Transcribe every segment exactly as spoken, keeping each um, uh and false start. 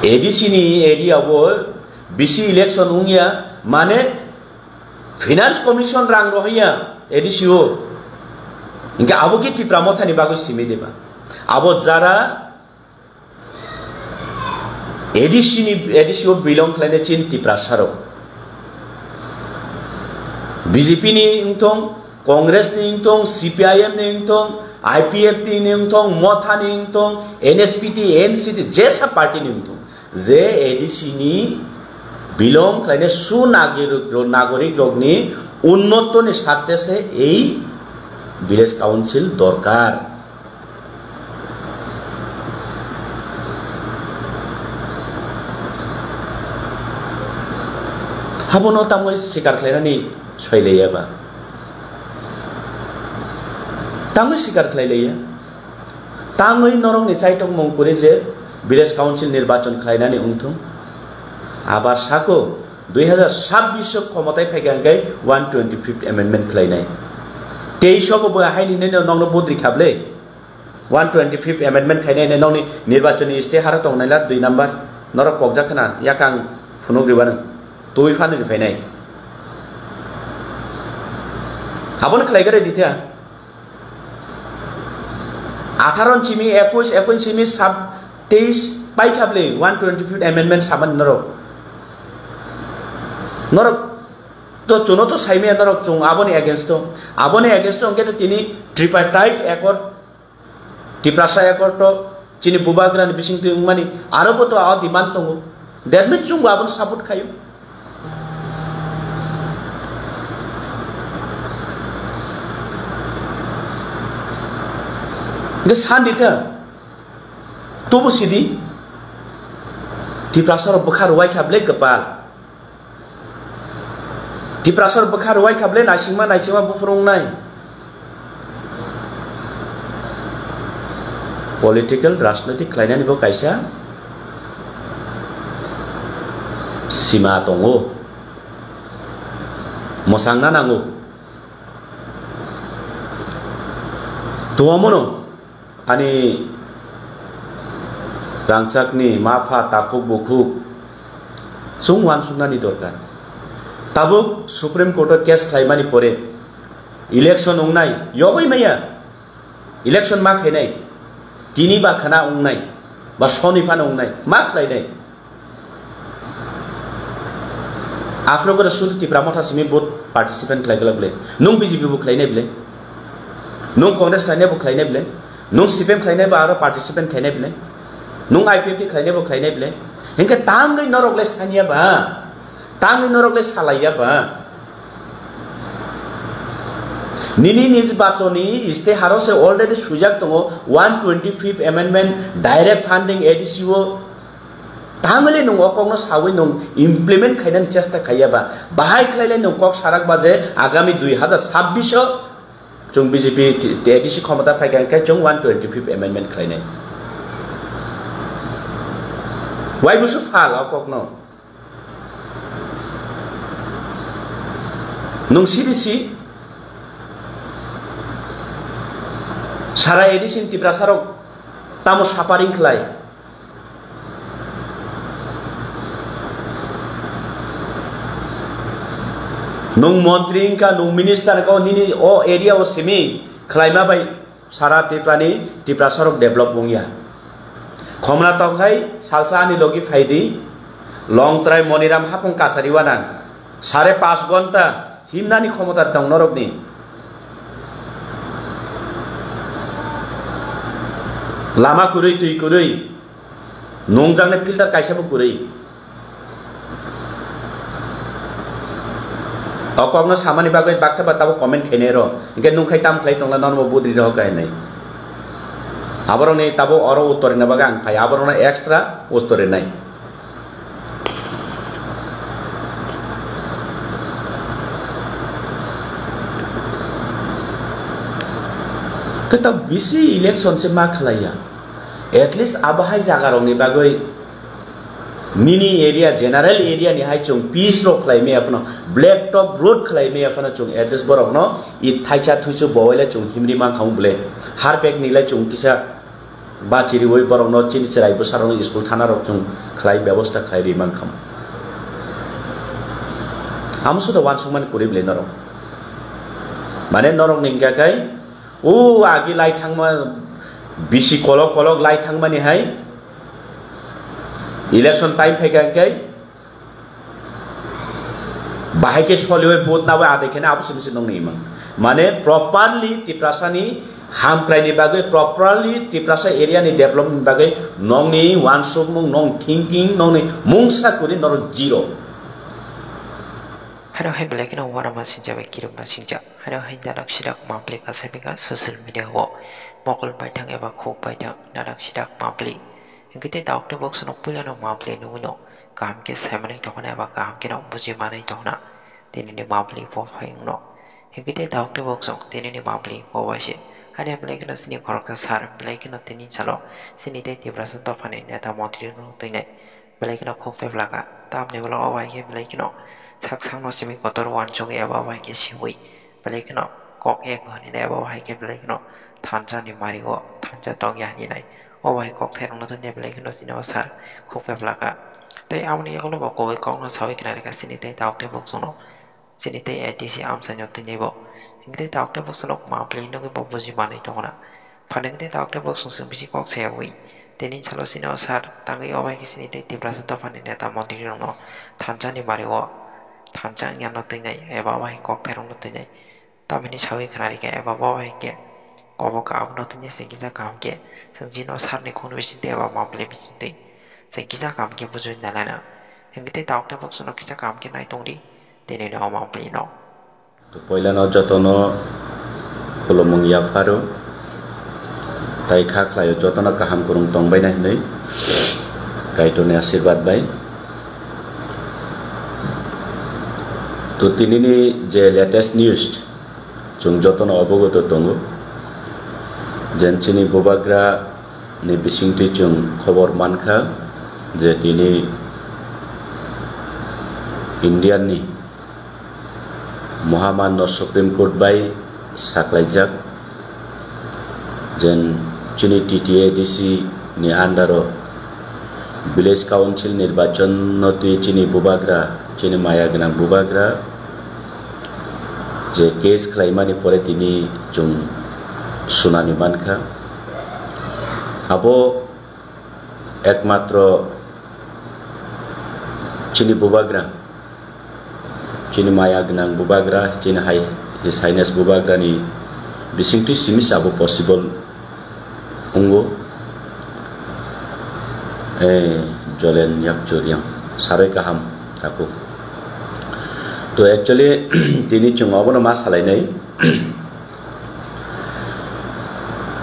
A D C ni area o bisi election wngya, mane Finance Commission rang rohya A D C o. Hingke abo ki Tipra Motha ni bagwi simi diba? Abo jara A D C ni, A D C o belong khlainai chin Tiprasa rok. B J P ni wngthong, Congress ni wngthong, C P I M ni wngthong, I P F T ni wngthong, Motha ni wngthong, N S P T, N C T, jesa party ni wngthong. Je A D C ni belong khlainai su nagir-, nagorik rokni unnotoni sarte se ei village council dorkar. Habono tangwi sikar khlainani soilaiya ba? Tangwi sikar khlailaiya. Tangwi norokni chaitokmung kwrwi je village council nirbachon khlainani wngthung. Abar sako, dui hazar sabbish o khomotai phaikha hwnkhe one twenty-fifth amendment khlainai. Teis o bo bo haini hinwi nokno bodri kha ble. One twenty-fifth amendment khainai hinwi nokni nirbachoni stay haro tong naila dui number. Norok kokjak khna yakang phunuk ribano. Twi phano ri phainai. Abono khlai gare ditya. Atharo ni simi ekush, ekush ni simi sab-, teis paikha ble one twenty-fifth amendment saban norok. Norok to chuno to saimaya norok chung aboni against to. Aboni against to hwnkhe to tini tripartite accord, Tiprasa accord to chini bubagrani bisingtwi wngmani aro bo to a demand tongo. That means chwngbo abono support khaio. Hwnkhe sandi kha, tubu sidi, Tiprasa rok bwkha rwai kha ble kwpal. Tiprasa rok bwkha rwai kha ble naisingma naisingma buphuru wngnai. Political rajnoitik khlainani bo kaisa sima tongo, mwsangna nango. Tuamono ani rangchakni mapha takhuk bukhuk chwng uansuknani dorkar. Tabuk Supreme Court o case khlaimani pore election wngnai, yogwi maya. Election ma khainai, tini ba khana wngnai, ba soni phano wngnai, ma khlainai. Aphuru gore sudu Tipra Motha simi vote participant khlai glak ble. Nung B J P bo khlainai ble. Nung Congress khlainai bo khlainai ble. Nung C P M khlainai bo aro participant khlainai ble. Nung I P F T khlainai bo khlainai ble. Hingke tangwi norok le sanya ba. Tangwi norok le salaiya ba? Nini nirbachoni isteharo se already swijak tongo, one twenty-fifth amendment, direct funding A D C o. Tangwi le nwng o kokno sawi nwng implement khainani chesta khaiya ba? Bahai khlai le nwng kok sarak ba je agami dui hazar sabbish o chwng B J P T-, A D C khomota phaikha hwnkhe chwng one twenty-fifth amendment khlainai. Wai busu phal o kokno. Nwng C D C, sara A D C ni Tiprasa rok tamo suffering khlai? Nwng montri wngkha, nwng minister wngkha, nini o area o simi khlaima bai sara Tripura ni Tiprasa rok develop wngya. Khomla tongthai salsa ani logi phaidi, Longtrai Moniram hapung kasari wanang, sare panch gonta himnani khomota tong norokni. Lama kwrwi, twi kwrwi, nungjaknai filter kaisa bo kwrwi. O kokno samani bagwi baksa ba tabuk comment khainai rw. Hinkhe nung khai tam khlai tongla nono bo budri rw kha hinwi. Aborokni tabuk oro uttor rwna bagwi ang phai, aborokno extra uttor rwnai. Khe tabuk bisi election se ma khlaiya. At least abo hai jaga rokni bagwi nini area, general area ni hai chwng pitch rok khlai maya phano, black top road khlai maya phano chwng at least borokno i thaisa thuisu bowaile chwng himri mankha wng bwle. Harpek ni lai chwng kisa Bachiriwi borokno chini chwrai bwsarokno school thanarok chwng khlai bebosta khlai ri mankha. Amo suda uansukmani kwrwi bwlai norok. Mane norokni hwnkha khe o agi lai thangma bisi kolok kolok lai thangmani hai election time phaikha hwnkhe bahai khe soliwi vote nawi adai kheno abo simi se nongni imang. Mane properly Tiprasani hamkraini bagwi, properly Tiprasa area ni development bagwi nongni uansukmung, nong thinking, nongni mungsa kwrwi norok zero. Haro hai belai kheno uanama singcha bai kirima singcha. Haro hai narak sirak mapli kasabika social media o mokol baithang eba khuk baithang narak sirak mapli. Hingke tei daok tei bok sonok puila no mapli nugui no kaham khe sai manui tongkhna eba kaham khe no buji manui tongkhna tini ni mapli bo phai wngno. Hingke tei daok tei bok sonok tini ni mapli ko bai se. Hanya belai kheno chini khoroksa sar belai kheno tini salo chini tei Tiprasa dophani neta montri rok twi nai. Belai kheno khuk pheplaka. Tamni ulo o bai khe belai kheno sak sakno simi kotor uansugwi eba o bai khe siwi. Belai kheno kok eko hinwi nai eba o hai khe belai kheno thansa ni mari o thansa tong ya hinwi nai. O bai kok therok no twi nai belai kheno chini o sar khuk pheplaka. Tei aboni yagulo bo kubui kok no sawi khna rikha chini tei daok tei bok chwngno. Chini tei A D C amchaino tini bo. Hingke tei daok tei bok chwngno mapli nugui bo buji manui tongkhna. Phanik tei daok tei bok chwng chwng bisi kok sayawi. Tini salo chini o sar tangwi o bai khe chini tei Tiprasa dophani neta montri rokno thansa ni mari o thansa wngya no twi nai eba o bai kok therok no twi nai. Tamoni sawi khna rikha eba bo bai khe obo khe abono twi nai chwng kisa kaham khe chwng chini o sar ni khun bising twi eba mapli bising twi chwng kisa kaham khe bujui nai laina. Hingke tei daok tei bok chwngno kisa kaham khe nai tongdi. Tini no omo pli no. Poilano jotono khulumung yapharo, tai kha khlaio jotono kaham kwrwng tongbaina hinwi Kaitorni asirwad bai. To tinini je latest news, chwng jotono obogoto tongo, je chini bubagra ni bisingtwi chwng khobor mankha je tini Indian ni Mohamanno Supreme Court bai saklaijak, jen chini T T A D C ni under o Village Council nirbachon no twi chini bubagra, chini maya gwnang bubagra je case khlaimani pore tini chwng sunani mankha. Abo ekmatro chini bubagra, chini maya gwnang bubagra, chini hai His Highness bubagrani bisingtwi simi sabo possible wngo. Eh, Jolen yak churiang, saroi kaham taku. To actually, tini chwng obono ma salainai.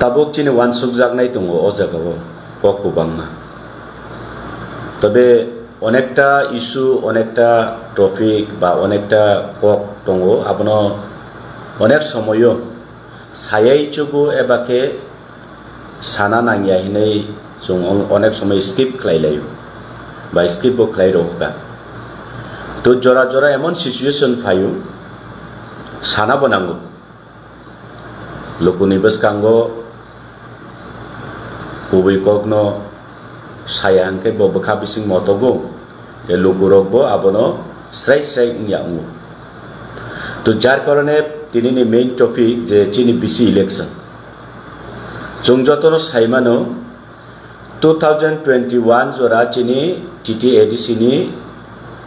Tabuk chini uansukjaknai tongo o jagao kok kwbangma. Tobe onekta issue, onekta topic ba onekta kok tongo, abono onek somoyo sayai chugo eba khe sana nangya hinwi chwng on-, onek somoy skip khlai laio ba skip bo khlai rohkha. To jora jora emon situation phaio, sana bo nango. Lukuni bwskango kubui kokno saya hwnkhe bo bwkha bising motogo, tei lukurokbo abono srai srai wngya wngo. To jar karone tinini main topic je chini bisi election. Chwng jotono saimano, two thousand twenty-one jora chini T T A D C ni,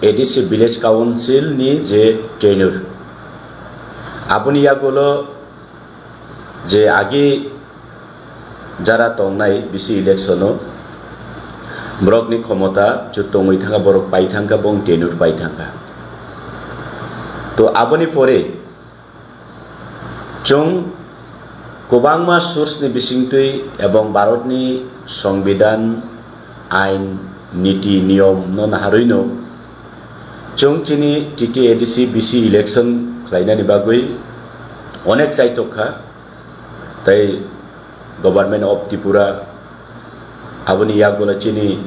A D C Village Council ni je tenure, aboni yagulo je agi jara tongnai bisi election o borokni khomota chu tongwi thangkha, borok pai thangkha, bong tenure pai thangkha. To aboni pore chwng kwbangma source ni bisingtwi ebong Bharatni Songbidan, ain, niti, niyom no naharwino chwng chini T T A D C bisi election khlainani bagwi onek chaitok kha, tei Government of Tripura, aboni yagulo chini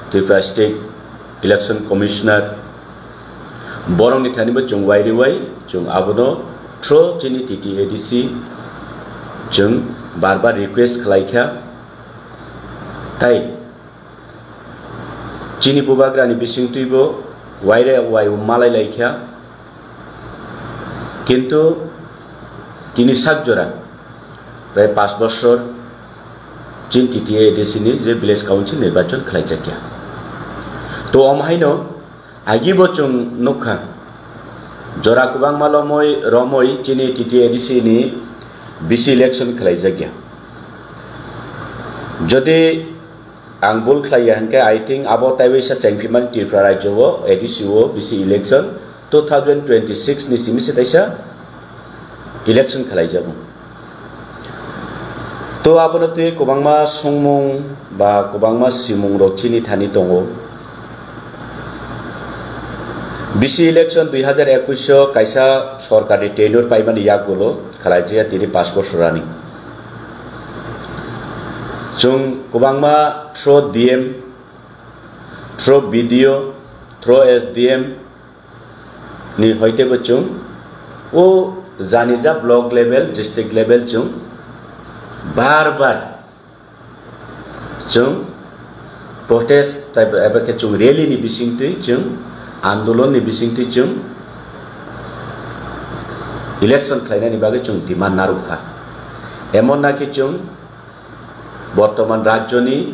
Tripura State Election Commissioner, borokni thani bo chwng wai riwai, chwng abono through chini T T A D C chwng bar bar request khlai kha, Tai chini bubagrani bisingtwibo waire wai malai laikha, kintu tini sak jora prai pas bosor chini T T A A D C ni je village council nirbachon khlaijakya. To om haino agibo chwng nukha, jora kwbangma lomoi romoi chini T T A A D C ni B C election khlaijakya. Jodi ang bul khlaiya hinkhe, I think abo taiwaisa chengphimani Tripura rajyo o A D C o B C election two thousand twenty-six ni simi se taisa election khlaijago. To abono twi kwbangma songmung ba kwbangma simung rok chini thani tongo. B C election dui hazar ekwis o kaisa sorkarni tenure paimani yagulo khlaijaya tini pas bosor ani. Chwng kwbangma through D M, through B D O, through S D M ni hoitebo chwng o janija block level, district level chwng bar bar chwng protest type eba khe chwng rally ni bisingtwi chwng andolon ni bisingtwi chwng election khlainani bagwi chwng demand narwkha. Emon naki chwng bortoman rajyoni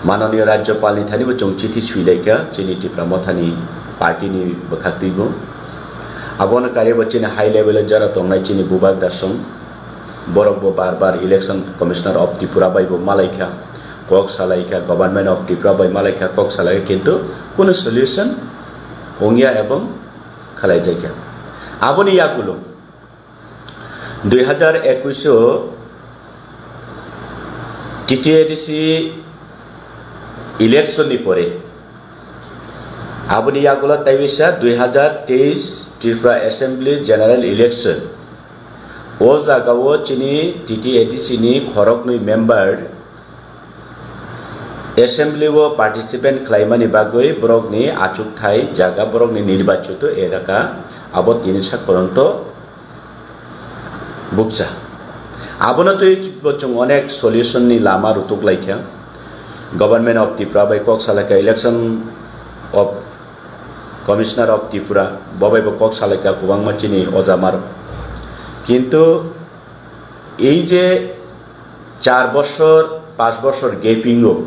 manoniyo rajyopalni thanibo chwng chithi swilaikha chini Tipra Mothani party ni bwkhaktwibo. Abono karibo chini high level o jora tongnai chini bubagra song, borok bo bar bar election commissioner of Tripura bai bo malaikha, kok salaikha, government of Tripura bai malaikha, kok salaikha, kintu kunu solution wngya ebong khalaijakya. Aboni yagulo dui hazar ekwis o T T A D C election ni pore, aboni yagulo taiwisa dui hazar teis Tripura Assembly General Election. O jagao chini T T A D C ni khoroknwi member Assembly o participant khlaimani bagwi borokni achukthai jaga, borokni nirbachito elaka abo tini sak poronto bukcha. Abono twi bo chwng onek solution ni lama rutuk laikha. Government of Tripura bai kok salaikha, election of Commissioner of Tripura, bo bai bo kok salaikha kwbangma chini oja marok. Kintu ei je char bosor, pas bosor gaping o,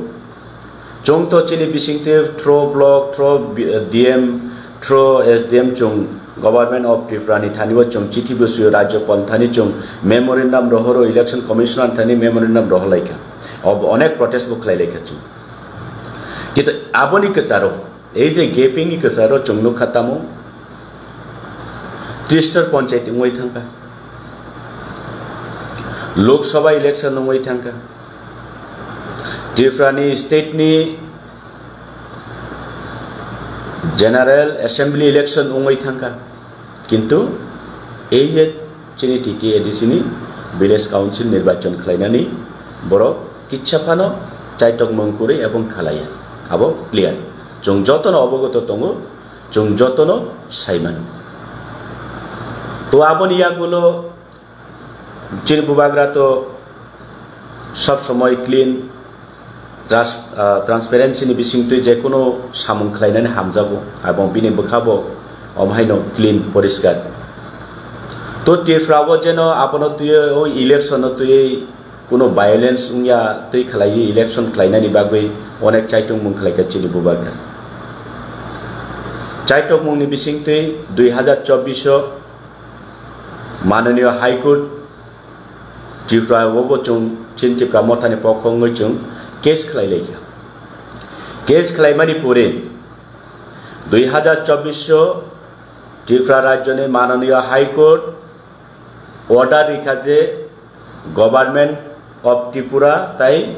chwng to chini bisingtwi through block, through D M, through S D M chwng Government of Tripura ni thani o chwng chithi bwswi o, Rajyapal thani chwng memorandum rohoro, Election Commissioner thani memorandum rohorlaikha. Ob-, onek protest bo khlailaikha chwng. Kintu aboni kwcharo, ei je gaping ni kwcharo chwng nukha tamo, Tristar Panchayat wngwi thangkha, Lok Sabha election wngwi thangkha, Tripura ni state ni General Assembly election wngwi thangkha, kintu ei je chini T T A D C ni Village Council nirbachon khlainani borok kitsa phano chaitokmung kwrwi ebong khalaiya, abo clear. Chwng jotono obogoto tongo, chwng jotono saimano. To aboni yagulo chini bubagra to sob somoi clean, trans-, ah, transparency ni bisingtwi jekunu samung khlainani hamjago, abong bini bwkhabo omhaino clean, poriskar. To Tripura o jeno abono twiwi o election o twiwi kuno violence wngya twi khlaiwi election khlainani bagwi onek chaitokmung khlaikha chini bubagra. Chaitokmungni bisingtwi dui hazar chobbish o Mananiyo High Court Tripura o bo chwng chini Tipra Mothani pokho wngwi chwng case khlailaikha. Case khlaimani pore dui hazar chobbish o Tripura rajyoni Mananiyo High Court order rikha je Government of Tripura tai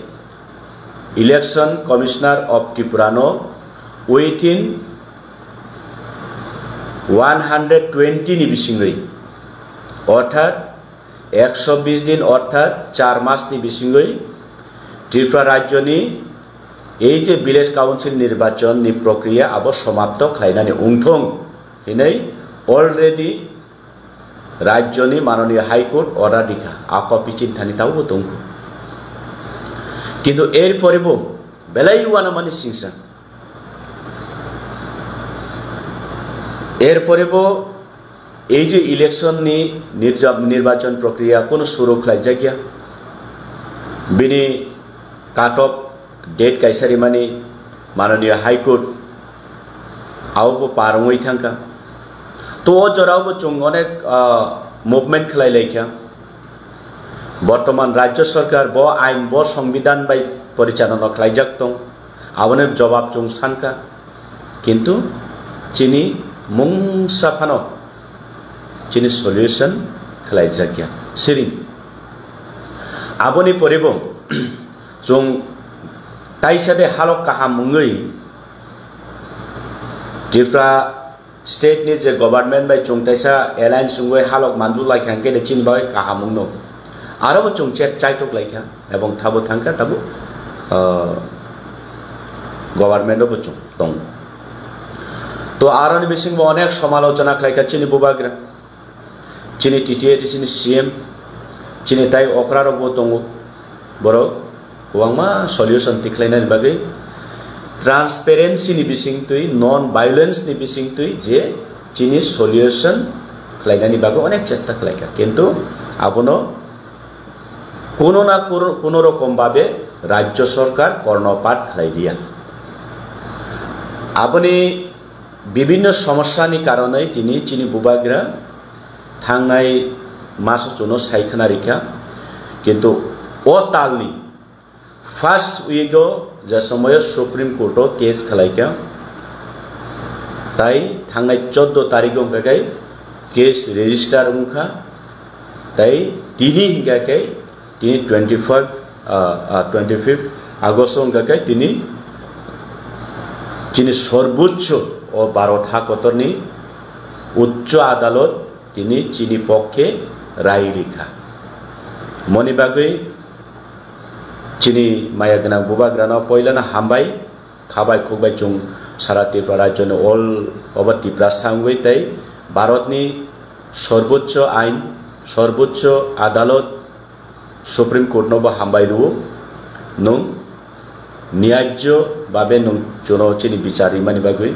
Election Commissioner of Tripura no within one hundred twenty ni bisingwi, orthat ekso bis din, orthat char mas ni bisingwi Tripura rajyoni ei je Village Council nirbachon ni prokriya abo somapto khlainani wngthung hinwi already rajyoni Mananiyo High Court order rikha, a copy chini thani tabukbo tongkhu. Kintu er porebo belai uanamani singsa. Er porebo ei je election ni nirja-, nirbachon prokriya kono suru khlaijakya. Bini cut off date kaisa rimani Mananiya High Court aobo par wngwi thangkha. To o jorao bo chwng onek, ah, movement khlai laikha. Bortoman Rajya Sarkar bo ain, bo Songbidan bai porichalona khlaijak tong, aboni jobab chwng sankha, kintu chini mungsa phano chini solution khlaijakya. Siring aboni poribo chwng taisa de halok kaham wngwi Tripura state ni je government bai chwng taisa alliance wngwi halok manju laikha, hwnkhe de chini bagwi kaham wngno. Aro bo chwng chet chaitok laikha ebong thabo thangkha tabo, ah, government o bo chwng tong. To aroni bisingo onek somalochona khlaikha chini bubagra. Chini T T A D C ni C M, chini tai okra rok bo tongo. Borok kwbangma solution tikhlainani bagwi, transparency ni bisingtwi, non violence ni bisingtwi je chini solution khlainani bagwi onek chesta khlaikha, kintu abono kuno na kuro-, kuno rokom babe Rajya Sarkar kornopat khlai diya. Aboni bibinno somossani karonwi tini chini bubagra thangnai maso chuno sai khna rikha, kintu o talni first week o je somoyo Supreme Court o case khalaikha, tai thangnai choddo tarik o hwnkha khe case register wngkha, tai tini hwnkha khe tini twenty five, ah, ah, twenty fifth August o hwnkha khe tini chini Sorbochcho o Bharat ha kotorni Uchcho Adalot tini chini pokkhe rai rikha. Moni bagwi chini maya gwnang bubagrano poilano hambai, khabai khukbai chwng sara Tripura rajyoni all over Tiprasa wngwi tei Bharatni Sorbochcho ain, Sorbochcho Adalot, Supreme Court no bo hambai rwo, nwng niyajyo babe nwng chuno chini bichar rimani bagwi.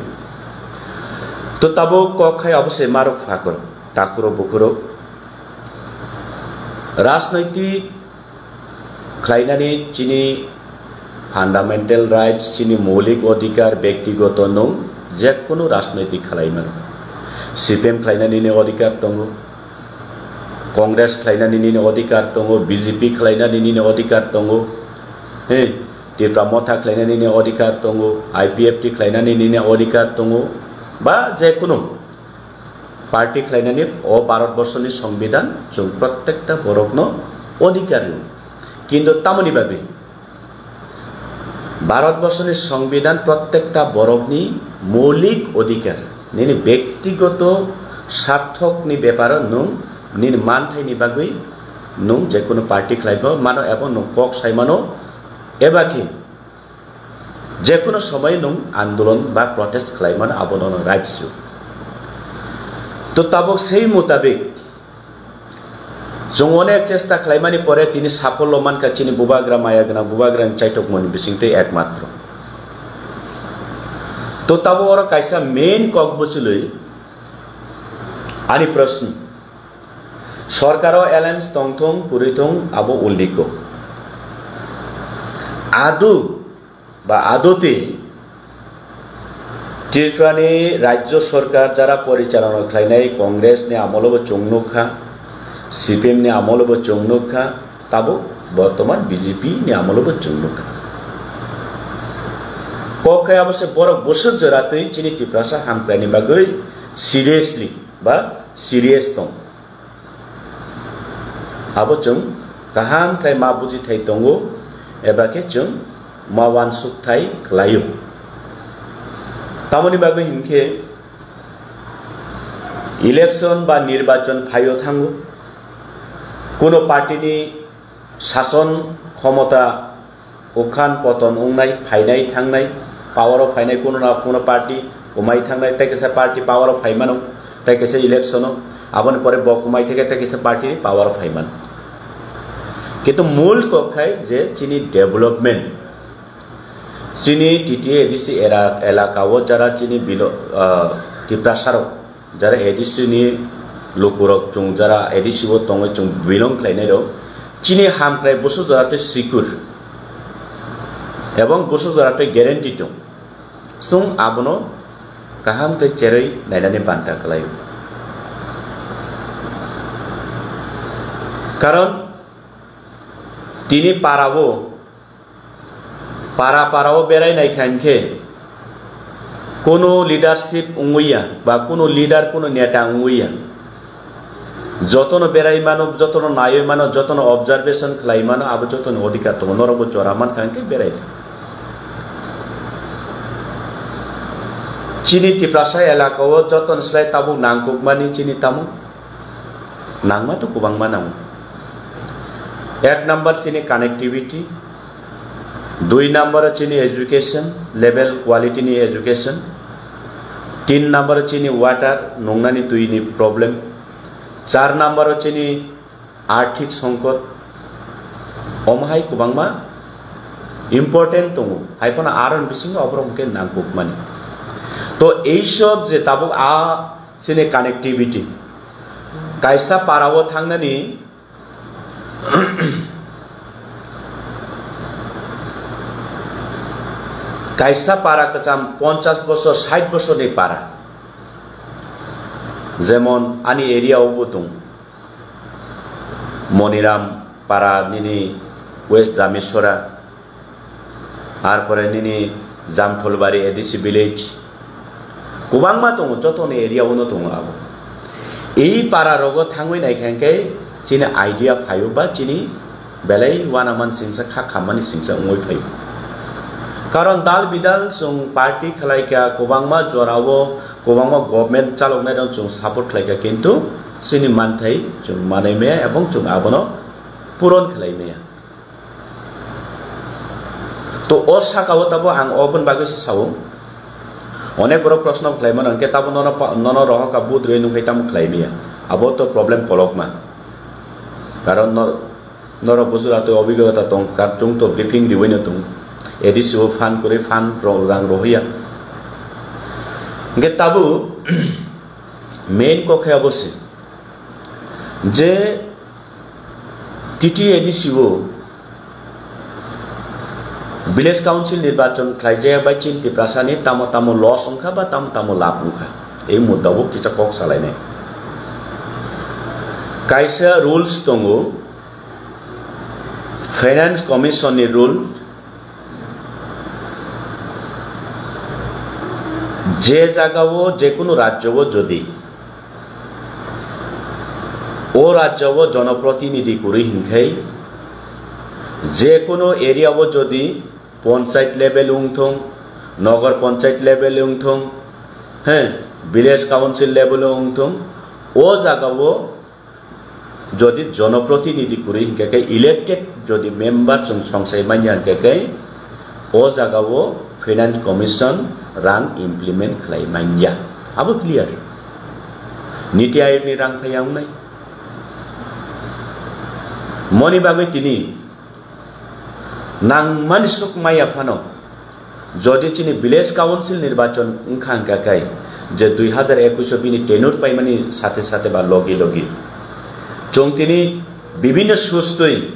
To tabuk kok khai abo se marok phakrok, takhurok bukhurok. Rajnoitik khlainani chini fundamental rights, chini moulik odhikar, bektigoto nwng jekunu rajnoitik khlai mano. C P M khlainani nini odhikar tongo, Congress khlainani nini odhikar tongo, B J P khlainani nini odhikar tongo, he, Tipra Motha khlainani nini odhikar tongo, I P F T khlainani nini odhikar tongo, ba jekunu party khlainani o Bharat Borshoni Songbidan chwng prottekta borokno odhikar rwo. Kintu tamoni bagwi Bharat Borshoni Songbidan prottekta borokni moulik odhikar, nini bektigoto sarthokni beparo nwng nini manthaini bagwi nwng jekunu party khlai mano ebo nwng kok sai mano, eba khe jekunu somoy nwng andolon ba protest khlai mano, abono nwng right suk. To tabuk sei mutabik chwng onek chesta khlaimani pore tini safollo mankha chini bubagra, maya gwnang bubagrani chaitokmani bisingtwi ekmatro. To tabuk oro kaisa main kok bwchwlwi ani proshno. Sorkaro alliance tongthung, kwrwithung, abo uldiko. Adu ba adote Tripurani Rajya Sorkar jara porichalona khlainai Congressni amolobo chwng nukha, C P M ni amolobo chwng nukha, tabuk bortoman B J P ni amolobo chwng nukha. Kok khe abo se borok bwswk jora twi chini Tiprasa hamkraini bagwi seriously ba serious tong. Abo chwng kaham khe ma buji thai tongo, eba khe chwng ma uansuk thai klaio. Tamoni bagwi hinkhe election ba nirbachon phaio thango. Kuno party ni sason khomota ukhan poton wngnai, phainai thangnai, power o phainai kuno na kuno party kumai thangnai, tei kisa party power o phai mano, tei kisa election o, aboni pore bo kumai theke tei kisa party power o phai mano. Kintu mul kok khai je chini development, chini T T A A D C era, elaka o jara chini bilo, ah, Tiprasa rok, jara A D C ni lukurok chwng jara A D C o tongwi chwng belong khlainai rok, chini hamkrai busu jora tei secure ebong busu jora tei guarantee tong. Chwng abono kaham tei cherwi nainani banta khlaio. Karon tini para o, para para o berai nai kha hinkhe, kuno leadership wngwi ya, ba kuno leader, kuno neta wngwi ya. Jotono berai mano, jotono naiwi mano, jotono observation khlai mano, abo jotono odhikar tongo. Norokbo jora man kha hinkhe berai. Chini Tiprasa elaka o jotoni slai tabuk nangkukmani chini tamo? Nangma to kwbangma nango. Ek number chini connectivity, dui number chini education, level quality ni education, tin number chini water, nungnani twi ni problem, char number chini arthik songkot, omo hai kwbangma important tongo, hai phano aro ni bisingo oborok hwnkhe nangkukmani. To ei sob je tabuk a chini connectivity, kaisa para o thangnani, kaisa para kwcham ponchash bosor, sait bosorni para, jemon ani area o bo tong, Moniram para nini West Jamishora, ar pore nini Jamtholbari A D C village, kwbangma tongo, jotoni area o no tongo abo. Ei para rogo thangwi nai kha hinkhe chini idea phaio ba chini belai uanaman singsa kha khammani singsa wngwi phaio. Karon dal bidal chwng party khlai kha, kwbangma jora o kwbangma government chaloknai rok chwng support khlai kha, kintu chini manthai chwng manai maya ebong chwng abono puron khlai maya. To o saka o tabo ang oboni bagwi se sao. Onek borok proshno khlai mano, hinkhe tabo nono pa-, nono rohor ka budrwi nungkhe tamo khlai maya. Abo to problem kolokma. Karon no-, norok Gujarat o obhigota tong, kar chwng to briefing riwi no tong. A D C o fund kwrwi, fund ro-, rang rohya. Hinkhe tabo main kok khe abo se. Je T T A D C o village council nirbachon khlaijaya bai chini Tiprasani tamo tamo loss wngkha ba tamo tamo labh wngkha, ei mudda o kisa kok salainai. Kaisa rules tongo, Finance Commission ni rule, je jaga o, je kunu rajyo o jodi o rajyo o jonoprotinidhi kwrwi hinkhe, je kunu area o jodi panchayat level wngthung, nogor panchayat level wngthung, he, village council level wngthung, o jaga o jodi jonoprotinidhi kwrwi hinkhe khe elected jodi member chwng songsai manya hinkhe khe o jaga o Finance Commission rang implement khlai manya. Abo clear. Niti Ayog ni rang phaiya wngnai. Moni bagwi tini nangmani suk maya phano, jodi chini village council nirbachon wngkha hwnkha khe, je dui hazar ekush o bini tenure paimani sathe sathe ba logi logi chwng tini bibhinno sustwi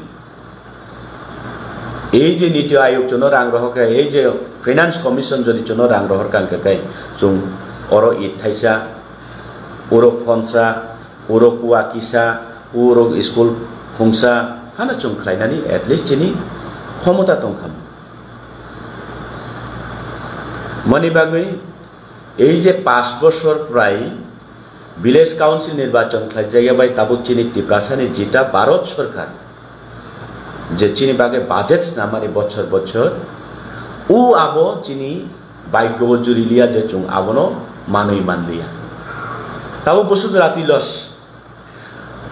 ei je Niti Ayog chwngno rang rohor kha, ei je Finance Commission jodi chwngno rang rohor kha hwnkha khe, chwng oro it thaisa, uro phonsa, uro kuwa kisa, uro school khungsa, phano chwng khlainani at least chini khomota tongkha. Moni bagwi ei je pash bosor prai village council nirbachon khlaijak ya bai tabuk chini Tiprasani jeta Bharat Sarkar je chini bagwi budget snamani bochor bochor, o abo chini bhagyo o juri liya je chwng abono manwi manliya. Tabuk busu jora twi loss.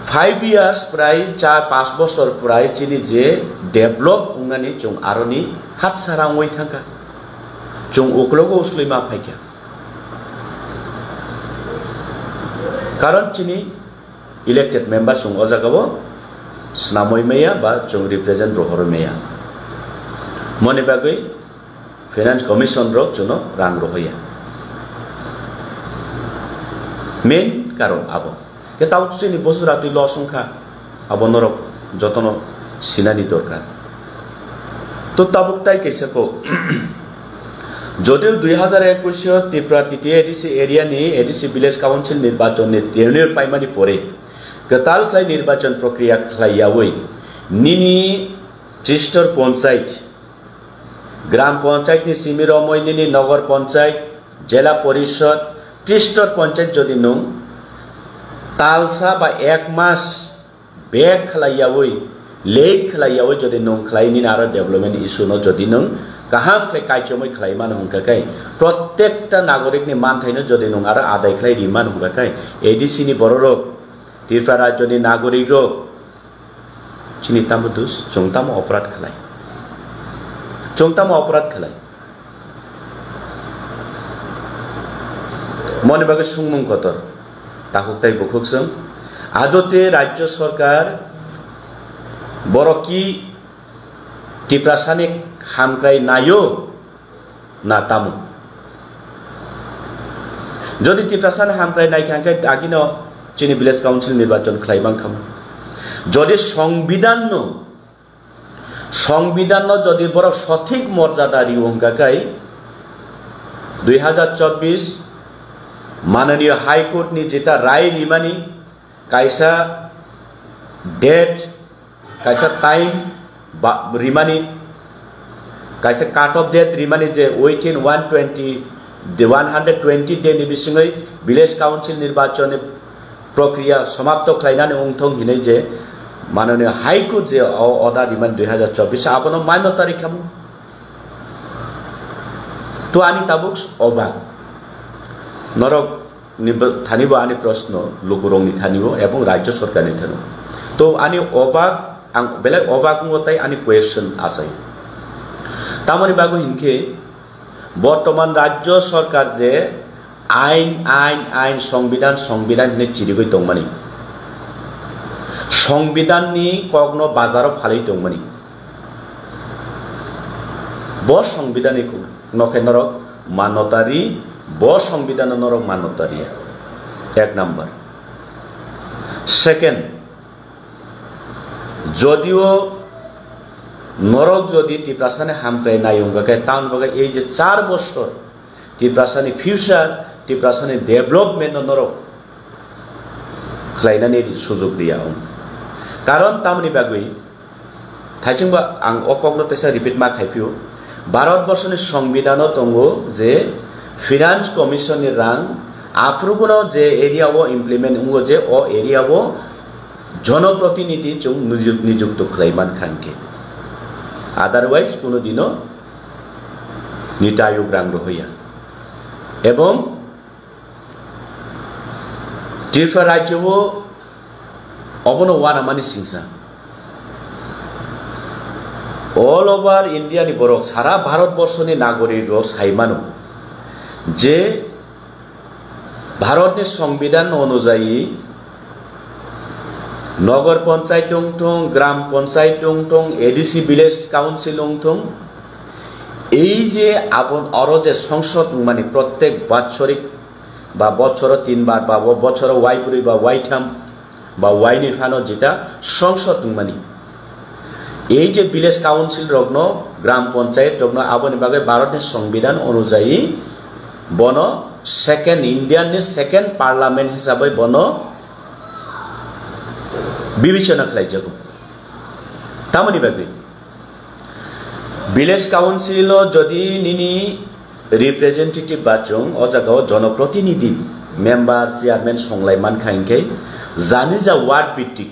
Five years prai cha pash bosor prai chini je develop wngnani chwng aroni hatsara wngwi thangkha. Chwng uklogo uslwi ma phaikha. Karon chini elected member chwng o jagao Snamwi maya ba chwng represent rohorwi maya. Moni bagwi Finance Commission rok chwngno rang rohoya. Main karon abo. Khe tabuk chini bosora twi loss wngkha. Abo norok jotono sinani dorkar. To tabuk tai kaisa ko. Jodiu dui hazar ekush o Tripura T T A D C area ni A D C Village Council nirbachon ni tenure paimani pore kwtal khlai nirbachon prokriya khlai yawi nini Tristor Panchayat, Gram Panchayat ni simi romwi nini Nogor Panchayat, Jela Porishod, Tristor Panchayat jodi nwng talsa ba ek mas bek khlai yawi, late khlai yawi jodi nwng khlai nini aro development issue no jodi nwng kaham khe kaichomwi khlai mano hwnkha khe, protekta nagorik ni manthai no jodi nwng aro adai khlai ri mano hwnkha khe, A D C ni bororok, Tripura rajyo ni nagorik rok, chini tamo dus, chwng tamo oporad khlai? Chwng tamo oporad khlai? Moni bagwi sungmung kotor, takhuk tai bukhuk chwng. Adote rajyo sarkar borok ki Tiprasani hamkrai naio na tamo? Jodi Tiprasani hamkrai naikha hwnkhe agino chini village council nirbachon khlai mankha. Jodi songbidanno, songbidanno jodi borok sothik morjada rio hwnkha khe dui hazar chobbish Mananiya High Court ni jeta rai rimani kaisa date, kaisa time ba rimani, kaisa cut off date rimani je within one twenty, the one hundred twenty day ni bisingwi village council nirbachon ni prokriya samapto khlainani wngthong hinwi je Mananiya High Court je o order rimani dui hazar chobbish abono mano tari khamu. To ani tabuk obak norok ni bo-, thani bo ani proshno lukurok ni thani bo ebong rajyo sarkar ni thani bo. To ani obak ang belai obak wngo tai ani question asai. Tamoni bagwi hinkhe bortoman rajyo sarkar je ain, ain, ain, songbidan, songbidan hinwi chirigwi tongmani. Songbidan ni kokno bazaro phalwi tongmani. Bo songbidan ni kok no khe norok manotari, bo songbidan no norok manotari. Ek number. Second, jodio norok jodi Tiprasani hamkrai nai wngkha khe, tamoni bagwi ei je char bosor Tiprasani future, Tiprasani development no norok khlainani sujok riya wng. Karon tamoni bagwi, thaichingba ang o kokno teisa repeat ma khai phio, Bharat borsoni songbidan o tongo je Finance Commission ni rang aphruguno je area o implement wngo je o area o jonoprotinidhi chwng nijuk-, nijukto khlai man kha hinkhe. Otherwise kuno dino niti ayog rang rohoya. Ebong Tripura rajyo o obono uanamani singsa. All over India ni borok, sara Bharat borsoni nagorik rok sai mano je Bharat ni songbidan onujayi Nogor Panchayat wngthung, Gram Panchayat wngthung, A D C Village Council wngthung, ei je abo oro je songsod wngmani prottek batsorik ba bochoro tin bar ba bo-, bochoro waibrwi ba waitham ba waini phano jeta songsod wngmani. Ei je village council rokno, gram panchayat rokno aboni bagwi Bharat ni songbidan onujayi bono second, Indian ni second parliament hisabai bono bibechona khlaijago. Tamoni bagwi village council o jodi nini representative bachung o jaga o jonoprotinidhi member, chairman songlai mankha hinkhe jani ja ward bhittik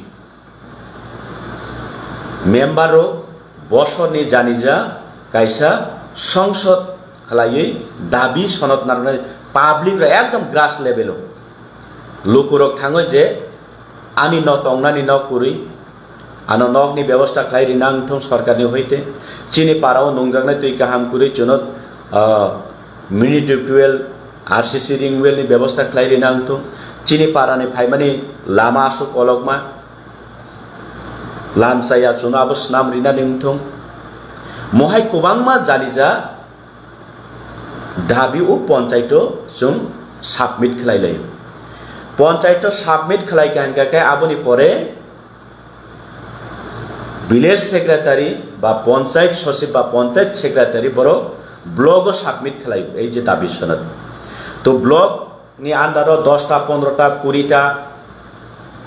member rok bosorni jani ja kaisa songsod khlaiwi dabi sonod narwknai public rok ekdom grass level o lukurok thangwi je ani no tongnani nok kwrwi, ano nokni bebosta khlai rina wngthung sorkarni hoite. Chini para o nungjaknai twi kaham kwrwi chwngno, ah, mini tubewell, R C C ring well ni bebosta khlai rina wngthung. Chini para ni phaimani lama aswk kolokma. Lamchaya chwngno abo swnam rinani wngthung. Mohai kwbangma jalija dabi o ponchaito chwng submit khlai laio. Ponchaito submit khlai kha hingkha khe aboni pore village secretary ba ponchayat sochib ba ponchayat secretary borok block o submit khlai ei je dabi sonat. To block ni under o dosta, pondrota, kurita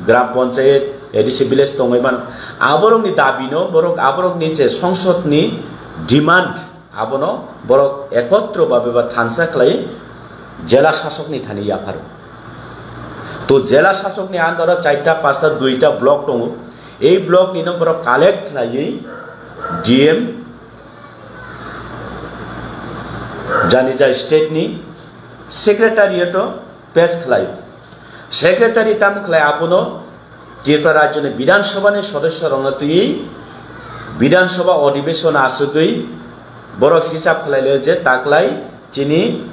gram ponchayat, A D C village tongwi man. Aborokni dabi no borok aborokni je songsod ni demand abono borok ekotro babe ba thansa khlai jela sasok ni thani yapharo. To jela sasok ni under o charta, pasta, duita block tongo. Ei block ni no borok collect khlaiwi D M jani jai state ni secretariat o pass khlai. Secretary tam khlai abono Tripura Rajyoni Bidhan Sabha ni sodosyo rokno twiwi Bidhan Sabha odhibeshon asugwi borok hisab khlai le je taklai chini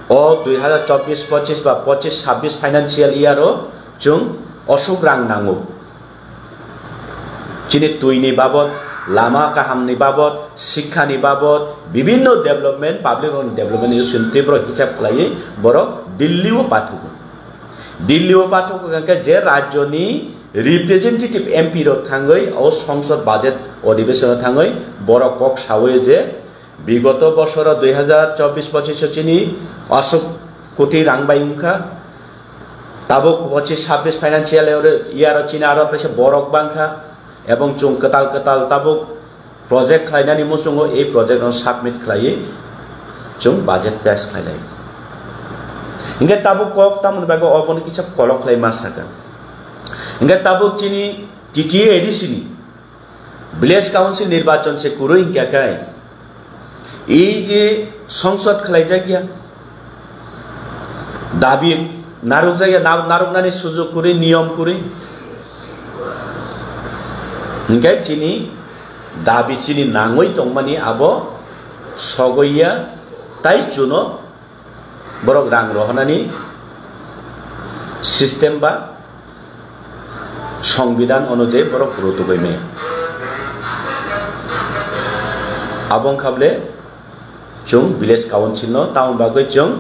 o dui hazar chobbish pochish ba pochish sabbish financial year o chwng osuk rang nango. Chini twi ni babot, lama kaham ni babot, sikha ni babot, bibinno development, public rokni development ni chwng tei borok hisab khlaiwi borok Delhi o pathugo. Delhi o pathugo hwnkhe je rajyo ni representative M P rok thangwi o songsod budget odhibeshon o thangwi borok kok sawi je bigoto bosoro dui hazar chobbish pochish o chini aswk koti rang bai wngkha. Tabuk pochish sabbish financial year o chini aro teisa borok bangkha, ebong chwng kwtal kwtal tabuk project khlainani muchungo ei project no submit khlaiwi chwng budget pass khlainai. Hingke tabuk kok tamoni bagwi obono kisa kolok khlai ma sakha. Hingke tabuk chini T T A A D C ni Village Council nirbachon se kwrwi hinkha khe, ei je songsod khlaijak ya, dabi narwkjak ya, na-, narwknani sujok kwrwi, niyom kwrwi, hinkhe chini dabi chini nangwi tongmani abo sogwi ya, tai chuno borok rang rohornani system ba songbidan onujai borok rutugwi maya. Abo wngkha bole chwng village council no tamoni bagwi chwng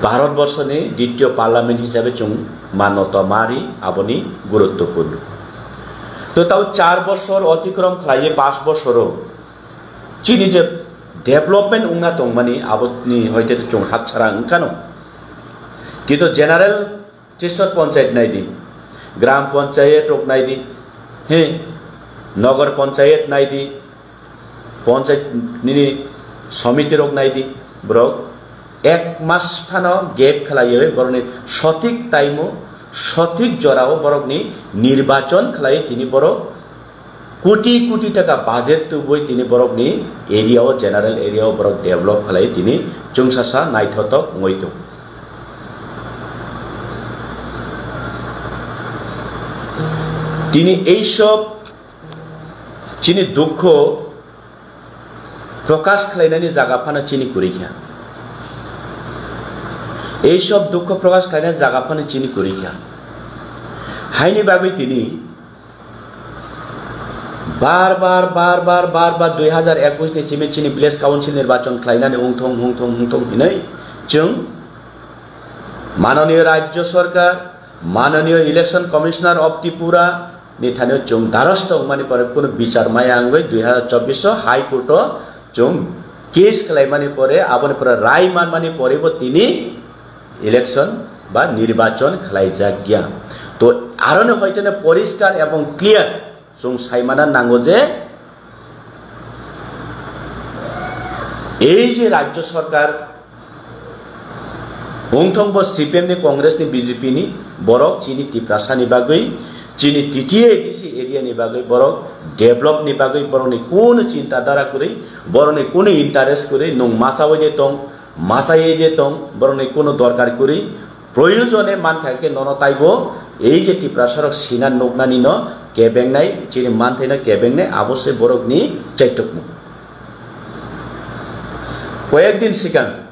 Bharat borsoni ditiyo parliament hisabe chwng manota mari aboni guruttopurno. To tao char bosor otikrom khlaiwi pas bosoro chini je development wngna tongmani aboni hoite chwng hapsara wngkha no. Kintu general Chistor Panchayat naidi, Gram Panchayat rok naidi, he, Nagar Panchayat naidi, Panchayat nini Samiti rok naidi, borok ek mas phano gap khlaiwi borokni sothik time-o, sothik jorao borokni nirbachon khlai tini borok koti koti taka budget tubui tini borokni area o, general area o borok develop khlai tini chwngsasa naithotok wngwi tongo. Tini ei sob chini dukho prokash khlainani jaga phano chini kwrwi kha. Ei sob dukho prokash khlainani jaga phano chini kwrwi kha. Haini bagwi tini Bar bar, bar bar, bar bar dui hazar ekush ni simi chini village council nirbachon khlainani wngthong, wngthong, wngthong hinwi chwng mananiyo Rajya Sarkar, mananiyo Election Commissioner of Tripura ni thani chwng darasto wngmani pore kunu bichar maya wngwi dui hazar chobbish o High Court o chwng case khlaimani pore, aboni pore rai manmani pore bo tini election ba nirbachon khlaijak ya. To aroni hoitene poriskar ebong clear chwng saimana nango je ei je Rajya Sarkar wngthong bo C P M ni, Congress ni, B J P ni, borok chini Tiprasa ni bagwi, chini T T A D C area ni bagwi borok develop ni bagwi borokni kunu chinta dhara kwrwi, borokni kunu interest kwrwi, nwng masawi de tong, masai de tong, borokni kunu dorkar kwrwi, proyojone mankha khe nono taibo ei je Tiprasa rok sina nuknani no kebengnai, chini manthaino kebengnai, abo se borokni chaitukmung. Koyek din sikang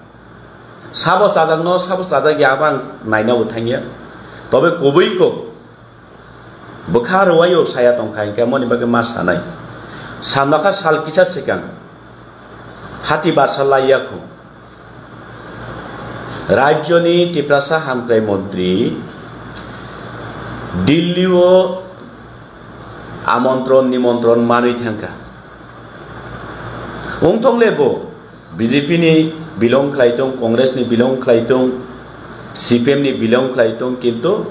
sabo chajakno, sabo chajak ya, abo ang naina bo thangya. Tobe kubui ko Bwkha rwai-o saya tongkha, hinkhe moni bagwi ma sanai. Sanokha sal kisa swkang hati basa laiya khu. Rajyoni Tiprasa hamkrai montri Delhi-o amontron nimontron manwi thangkha. Wngthok le bo B J P ni belong khlai tong, Congress ni belong khlai tong, C P M ni belong khlai tong, kintu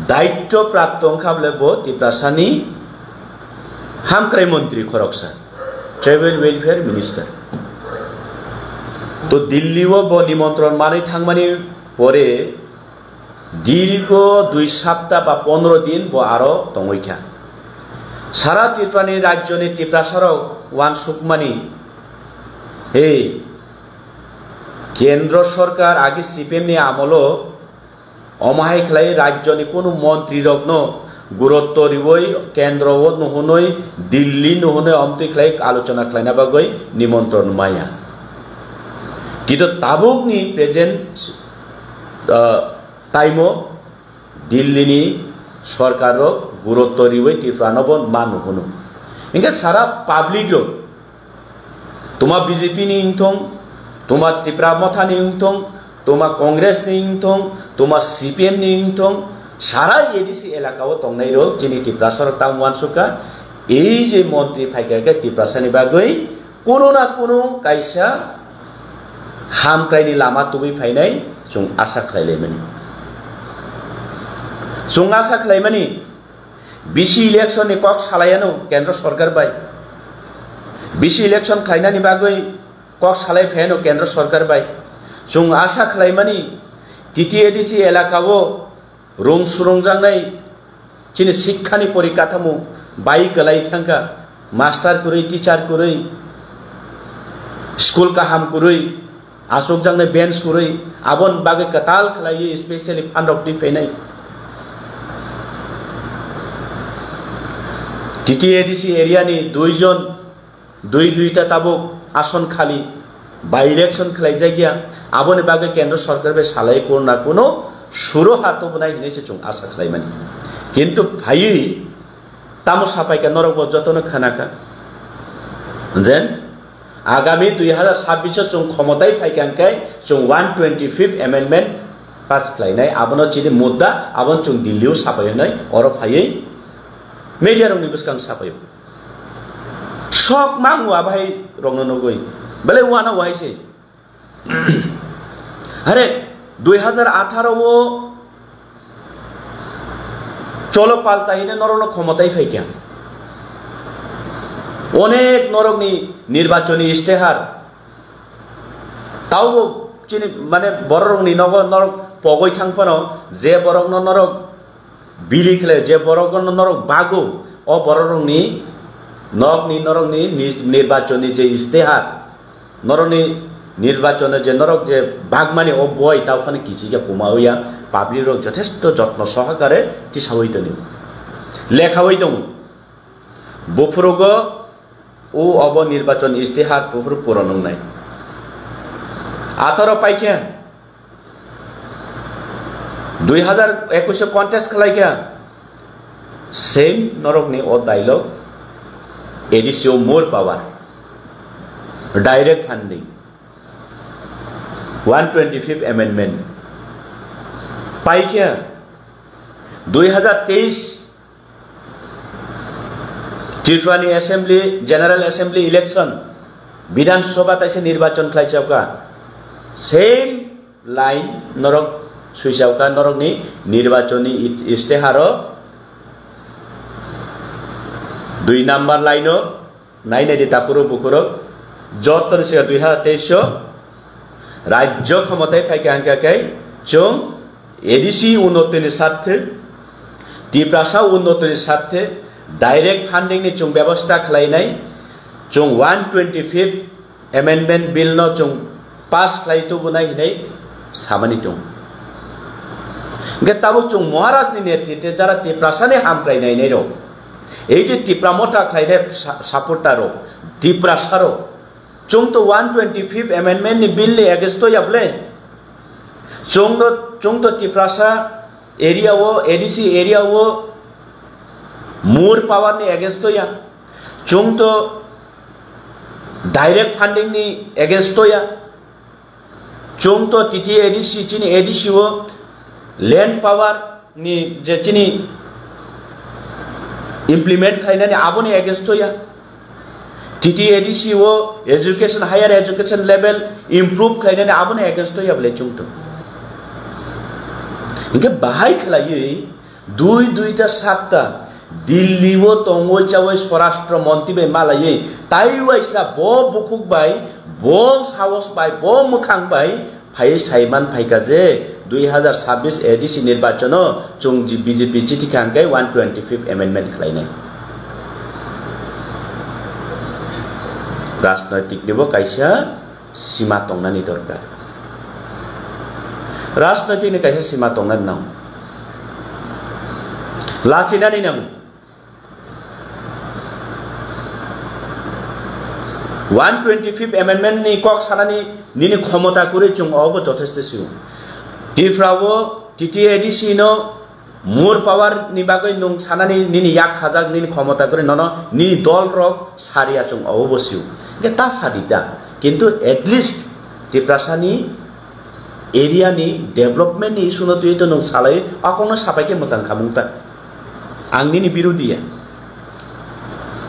daitto prapto wngkha bole bo Tiprasani hamkrai montri khoroksa, Tribal Welfare Minister. To Delhi-o bo nimontron manwi thangmani pore dirgo dui sapta ba pondro din bo aro tongwi kha. Sara Tripurani rajyoni Tiprasarok uansukmani, hei, Kendro Sorkar agi C P M ni amolo omo hai khlai rajyoni kunu montrirokno gurutto riwi kendro o nuhunwi, Delhi nuhunwi omtwi khlai alochona khlaina bagwi nimontron maya. Kintu tabukni present, ah, time-o Delhi ni sorkar rok gurutto riwi Tripura no bo ma nuhunu. Hinkhe sara public rok, tuma B J P ni wngthong, tuma Tipra Motha ni wngthong, tuma Congress ni wngthong, tuma C P M ni wngthong, sara A D C elaka o tongnai rok chini Tiprasa rok tamo uansukha, ei je montri phaikha khe Tiprasa ni bagwi Kuno na kuno kaisa hamkraini lama tubui phainai chwng asa khlailaimani. Chwng asa khlaimani, bisi election ni kok salaiano Kendra Sorkar bai. Bisi election khlainani bagwi kok salai phaiano Kendra Sorkar bai. Chwng asa khlaimani, T T A D C elaka o rung surungjaknai chini sikhani porikathamu bai kwlai thangkha, master kwrwi, teacher kwrwi, school kaham kwrwi, achukjaknai bench kwrwi, aboni bagwi kwtal khlaiwi specially phan rok twi phainai. T T A D C area ni duijon Dui duita tabuk ason khali by election khlaijakya, aboni bagwi Kendra Sorkar bai salai kuno na kuno suro ha tubunai hinwi se chwng asa khlaimani. Kintu phaiwi tamo sapaikha norok bo jotono khanakha, jen agami dui hazar sabbish o chwng khomotai phaikha hwnkhe chwng one twenty fifth amendment pass khlainai, abono chini mudda, abono chwng Delhi o sapai hwnwi oro phaiwi media rokni bwskang sapaio. Sok mang wa bahai rokno nugwi. Belai uano wahai se. Are, dui hazar atharo o cholo palta hine norokno khomotai phaikha. Onek norokni nirbachoni istehar. Taubo chini mane bororokni nogo norok pogoi thang phano je borokno norok bili khlai je borok no norok bago, o borok rokni nokni norokni ni-, nirbachoni je istehar, norokni nirbachoni je norok je bagmani o boi tao phano kichikhe puma oya, public rok jothesto jotno sohakare tisawi toni. Lekhawi tongo. Buphurugo o obo nirbachon istihar buphuru puron wngnai. Atharo paikhe dui hazar ekush o contest khlaikha, same norokni o dialogue, A D C o more power, direct funding, one twenty fifth amendment. Paikha dui hazar teis Tripurani Assembly, General Assembly election, Bidhan Sabha taisa nirbachon khlai chapka. Same line norok sui chapka, norokni nirbachoni it-, isteharo dui number line o nai nai di tapuru bukurok joto ni sika dui hazar teis o Rajyo khomotai phaikha hwnkha khe chwng A D C unnotini sarthe, Tiprasa unnotini sarthe, direct funding ni chwng bebosta khlainai, chwng one twenty fifth amendment bill no chwng pass khlai tubunai hinwi samani tongo. Hwnkhe tabuk chwng Maharaj ni netritwe jara Tiprasa ni hamkrai nainai rok, ei je Tipra Motha khlainai sa-, supporter rok, Tiprasa rok, Chwng to one twenty fifth amendment ni bill ni against o ya bole? Chwng to, chwng to Tiprasa area o, A D C area o, More power ni against o ya. Chwng to direct funding ni against o ya. Chwng to T T A D C, chini A D C o land power ni je chini implement khlainani aboni against o ya. T T A D C o education, higher education level improve khlainani aboni against o ya bole chwng to. Hinkhe bahai khlaiwi dui duita sapta Delhi o tongwi chawi Swarashtra Montri bai malaiwi taiwaisa bo bukhuk bai, bo sahos bai, bo mwkhang bai phaiwi saiman phaikha je dui hazar sabbish A D C nirbachono chwng ji B J P chithi khangkhe one twenty fifth amendment khlainai. Rajnoitik nibo kaisa sima tongnani dorkar. Rajnoitik ni kaisa sima tongnani nango. Lachinani nango. One twenty fifth amendment ni kok sanani nini khomota kwrwi chwng obo jothesto sio. Tripura o T T A D C no more power ni bagwi nwng sanani nini yak khajak, nini khomota kwrwi nono nini dol rok sariya chwng obo sio. Hinkhe ta sadi ta. Kintu at least Tiprasa ni area ni development ni issue no twiwi to nwng salai, akongno sapai khe mwchang khamung ta. Ang nini birodi ya.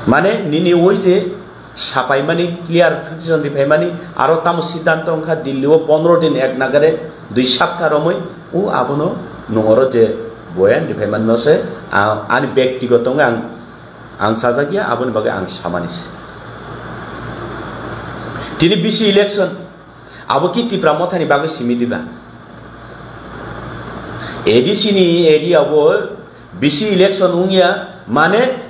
Mane nini oi je sapai mani, clarification riphai mani, aro tamo siddhanto wngkha Delhi o pondro din ek nagare dui sapta romwi, o abono nwng oro je boyan riphai mani no se, a-, ani bektigoto wngkha ang, ang chajak ya, aboni bagwi ang samani se. Tini bisi election, abo ki Tipra Mothani bagwi simi diba? A D C ni area o bisi election wngya, mane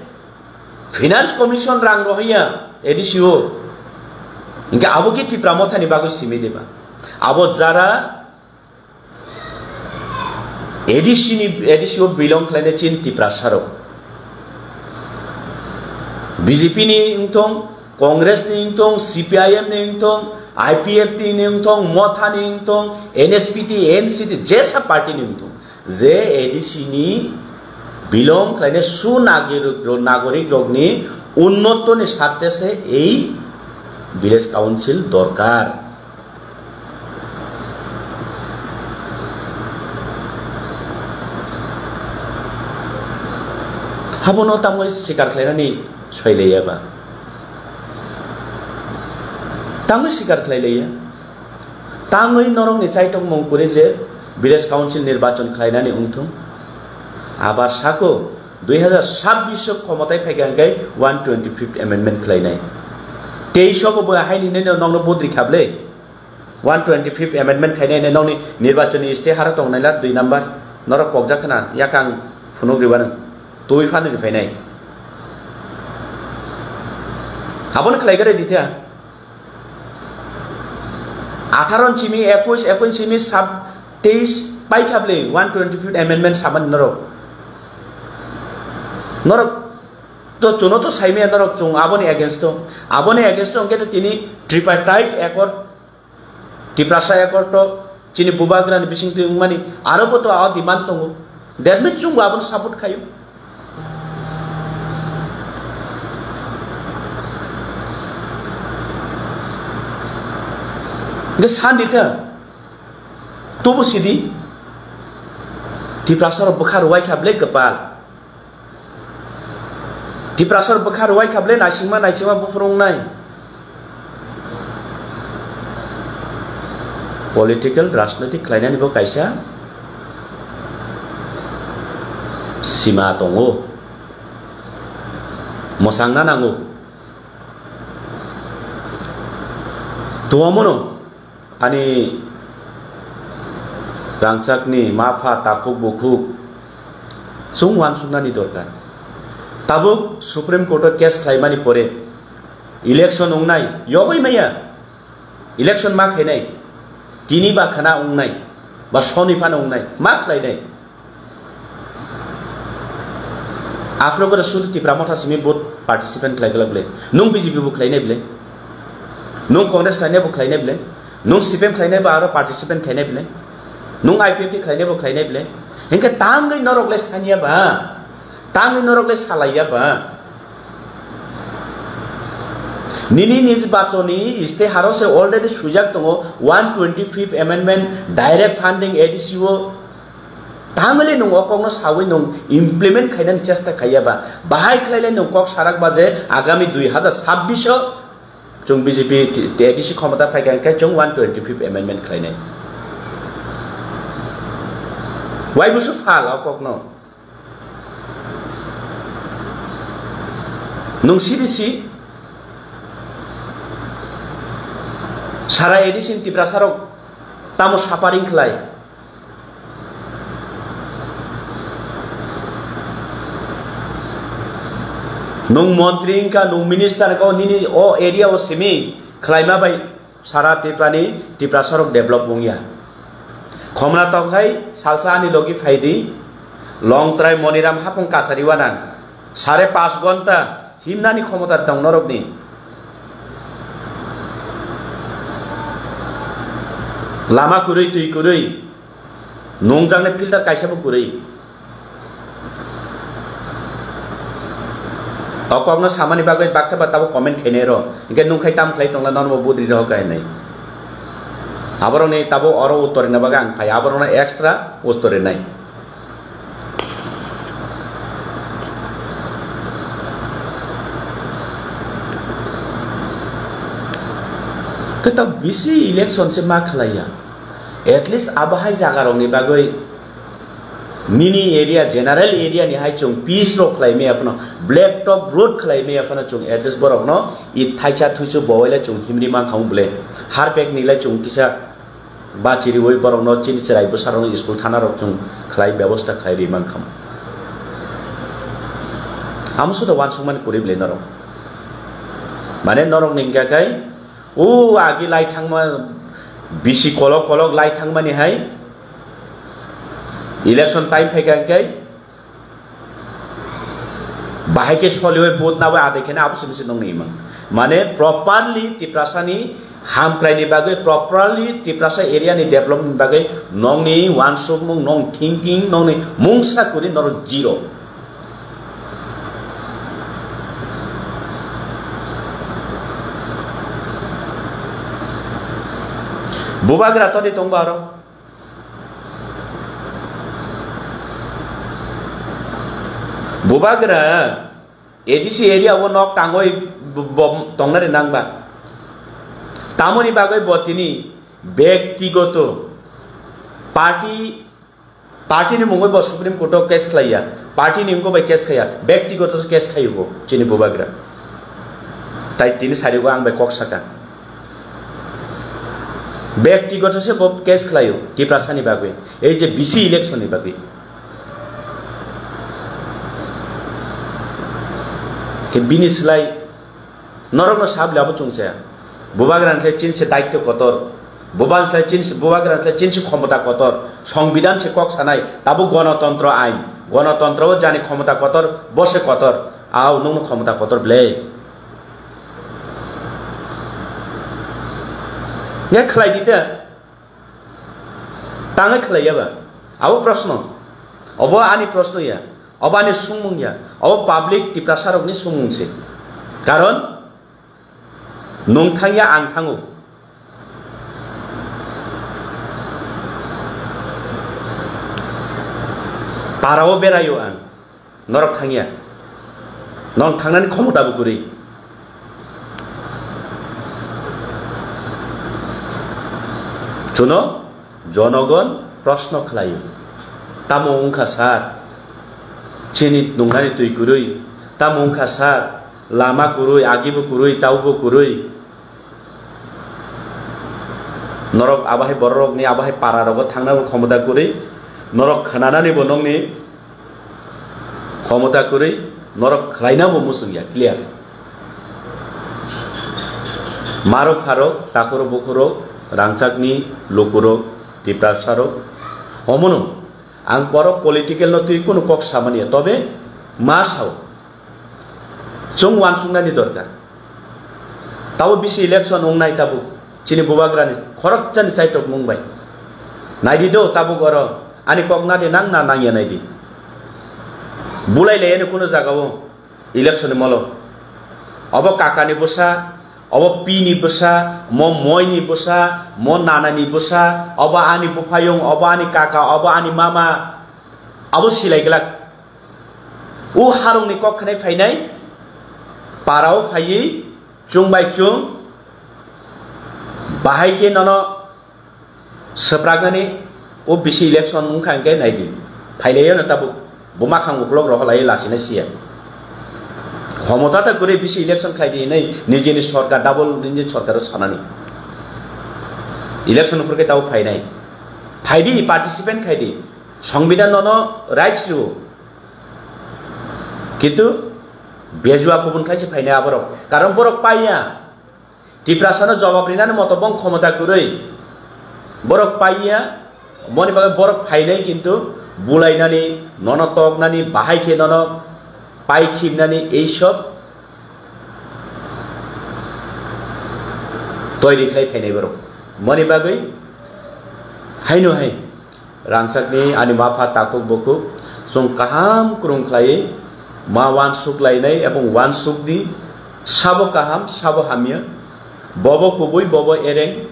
Finance Commission rang rohya A D C o. Hinkhe abo ki Tipra Mothani bagwi simi diba? Abo jara A D C ni, A D C o belong khlainai chini Tiprasa rok. B J P ni wngthong, Congress ni wngthong, C P I M ni wngthong, I P F T ni wngthong, Motha ni wngthong, N S P T, N C T, jesa party ni wngthong. Je A D C ni belong khlainai su nagorok, nagorik rokni unnoto ni sarthe se ei village council dorkar. Habono tamo sikar khlainani soilaiya ba? Tamo sikar khlailaiya? Tangwi norokni chaitokmung kwrwi je village council nirbachon khlainani wngthung. Abar sako, dui hazar sabbish o khomotai phaikha hwnkhe one twenty fifth amendment khlainai. Teis o bo haini hinwi nokno bodri kha ble. One twenty fifth amendment khainai hinwi nokni nirbachoni stay haro tong naila dui number. Norok kokjak khna yakang phunuk riwano. Twi phano ri phainai. Abono khlai gare ditya. Atharo ni simi, ekush, ekush ni simi sab, teis paikha ble one twenty fifth amendment samani norok. Norok to chuno to saimaya norok chung aboni against o. Aboni against o hwnkhe to tini tripartite accord, Tiprasa accord to chini bubagrani bisingtwi wngmani aro bo to a demand tongo. That means chwngbo abono support khaio. Hwnkhe sandi kha, tubu sidi, Tiprasa rok bwkha rwai kha ble kwpal. Tiprasa rok bwkha rwai kha ble naisingma naisingma buphuru wngnai. Political, rajnoitik khlainani bo kaisa sima tongo, mwsangna nango. Tuamono ani rangchakni mapha takhuk bukhuk chwng uansuknani dorkar. Tabuk Supreme Court o case khlaimani pore election wngnai, yogwi maya. Election ma khainai, tini ba khana wngnai, ba soni phano wngnai, ma khlainai. Aphuru gore sudu Tipra Motha simi vote participant khlai glak ble. Nung B J P bo khlainai ble. Nung Congress khlainai bo khlainai ble. Nung C P M khlainai ba aro participant khlainai ble. Nung I P F T khlainai bo khlainai ble. Hinkhe tangwi norok le saniya ba. Tangwi norok le salaiya ba? Nini nirbachoni isteharo se already swijak tongo, one twenty-fifth amendment, direct funding A D C o. Tangwi le nwng o kokno sawi nwng implement khainani chesta khaiya ba? Bahai khlai le nwng kok sarak ba je agami dui hazar sabbish o chwng B J P T-, A D C khomota phaikha hwnkhe chwng one twenty-fifth amendment khlainai. Wai busu phal o kokno. Nwng C D C, sara A D C ni Tiprasarok tamo suffering khlai? Nwng montri wngkha, nwng minister wngkha, nini o area o simi khlaima bai sara Tripura ni Tiprasarok develop wngya. Khomna tongkhai salsa ani logi phaidi, Longtrai Moniram hapung kasari wanang, sare pas gonta himnani khomota tong norokni. Lama kwrwi, twi kwrwi, nungjaknai filter kaisa bo kwrwi. O kokno samani bagwi baksa ba tabuk comment khainai rw. Hinkhe nung khai tam khlai tongla nono bo budri rw kha hinwi. Aborokni tabuk oro uttor rwna bagwi ang phai, aborokno extra uttor rwnai. Khe tabuk bisi election se ma khlaiya. At least abo hai jaga rokni bagwi nini area, general area ni hai chwng peace rok khlai maya phano, black top road khlai maya phano chwng at least borok no i thaisa thuisu bowai le chwng himri mankha mung ble, harpek ni le chwng kisa bachiriwi borok no chini chwrai bwsa rok no school thana rok chwng khlai bebosta khlai ri mankha mung. Amo suda wansukmani kwrwi ble norok, mane norok ni hwnkha khai, o agi lai thangma bisi kolok kolok lai thangmani hai election time phaikha hwnkhe bahai khe soliwi vote nawi adai kheno abo simi se nongni imang. Mane properly Tiprasani hamkraini bagwi, properly Tiprasa area ni development bagwi nongni wansukmung, nong thinking, nongni mungsa kwrwi norok zero. Bubagra toni tongbo aro. Bubagra A D C area o nok tangwi bo, bo, tongnani nangba. Tamoni bagwi bo tini bektigoto party Party ni mungwi bo Supreme Court o case khlaiya, party ni wngkha bai case khaiya, bektigoto case khaio bo chini bubagra. Tai tini sari o ang bai kok saka. Bektigoto se bo case khlaio Tiprasa ni bagwi, ei je B C election ni bagwi. Khe bini slai Norokno sab le abo chwngsa. Bubagrani khlai chini se daityo kotor. Bubagrani khlai chini se, bubagrani khlai chini se khomota kotor. Songbidan se kok sanai. Tabuk gonotontro ain. Gonotontro o jani khomota kotor, bo se kotor. Au, nungno khomota kotor ble. Nge khlai di de. Tangwi khlaiya ba? Abo proshno. Obo ani proshno ya. Obo ani sungmung ya. Obo public Tiprasa rokni sungmung se. Karon nwng thangya, ang thango. Parao beraio ang. Norok thangya. Norok thangnani khomota bo kwrwi. Chuno jonogon proshno khlaio. Tamo wngkha sir? Chini nungnani twi kwrwi. Tamo wngkha sir? Lama kwrwi, agibo kwrwi, taubo kwrwi. Norok abo hai bororokni, abo hai pararogo thangnabo khomota kwrwi. Norok khwnananibo nokni khomota kwrwi. Norok khlainabo muchung ya, clear. Marok pharok, takhurok bukhurok, rangchakni lukurok, Tiprasarok. Omono ang borok political no twi kunu kok samani ya, tobe ma sao. Chwng uansuknani dorkar. Tabuk bisi election wngnai tabuk. Chini bubagrani khoroksani chaitok mung bai. Naidi do tabuk oro. Ani kok nadi nang na nangya naidi. Bulai laiyani kuno jagao election ni molo. Obo kakani bwsa, obo pini bwsa, mo moini bwsa, mo nanani bwsa, obo ani buphayung, obo ani kaka, obo ani mama, abo silai glak. O harungni kok khanai phainai, parao phaiwi, chwng bai chwng, bahai khe nono swpraknani o bisi election wngkha hwnkhe naidi. Phailaiyano tabuk bo makhang uklok rohorlaiwi lachina siya. Khomota ta kwrwi bisi election khaidi hinwi nijini sorkar double nijini sorkaro sanani. Election phurkhe tabuk phainai. Phaidi, participant khaidi. Songbidan nono rights rwo. Kintu bejua kubun khlai se phainai aborok. Karon borok paiya. Tiprasano jawab rinani moto bong khomota kwrwi. Borok paiya, moni bagwi borok phainai kintu bulainani, nono toknani, bahai khe nono pai khibnani ei sob toiri khlai phainai borok. Moni bagwi haino hai. Rangchakni ani mapha takhuk bukhuk, chwng kaham kwrwng khlaiwi ma uansuk lainai ebong uansuk di, sabo kaham, sabo hamya, bobo kubui, bobo ereng,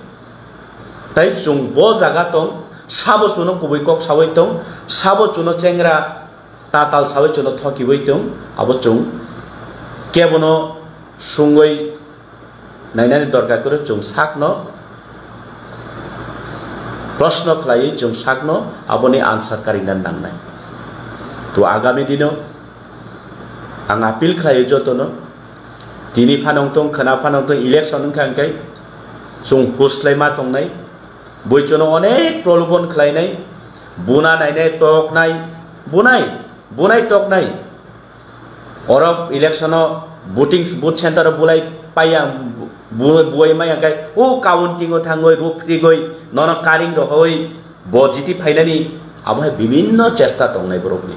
tai chwng bo jaga tong, sabo chwngno kubui kok saui tong, sabo chwngno chengra tatal saui chwngno thokiui tong, abo chwng kebono sungui nainani dorkar kwrwi, chwng sakno proshno khlaiwi chwng sakno aboni answer karina nangnai. To agami dino ang appeal khlaio jotono, tini phano wngtong, khwna phano wngtong, election wngkha hwnkhe chwng hus khlai ma tongnai, bui chwngno onek prolobon khlainai, buna nainai, toknai, bunai, bunai toknai. Oro election o voting booth center o bulai paiya, bu-, bu-, buai maya khe o counting o thangwi ruphrigwi nono karing rohoi bo jiti phainani abo hai bibinno chesta tongnai borokni.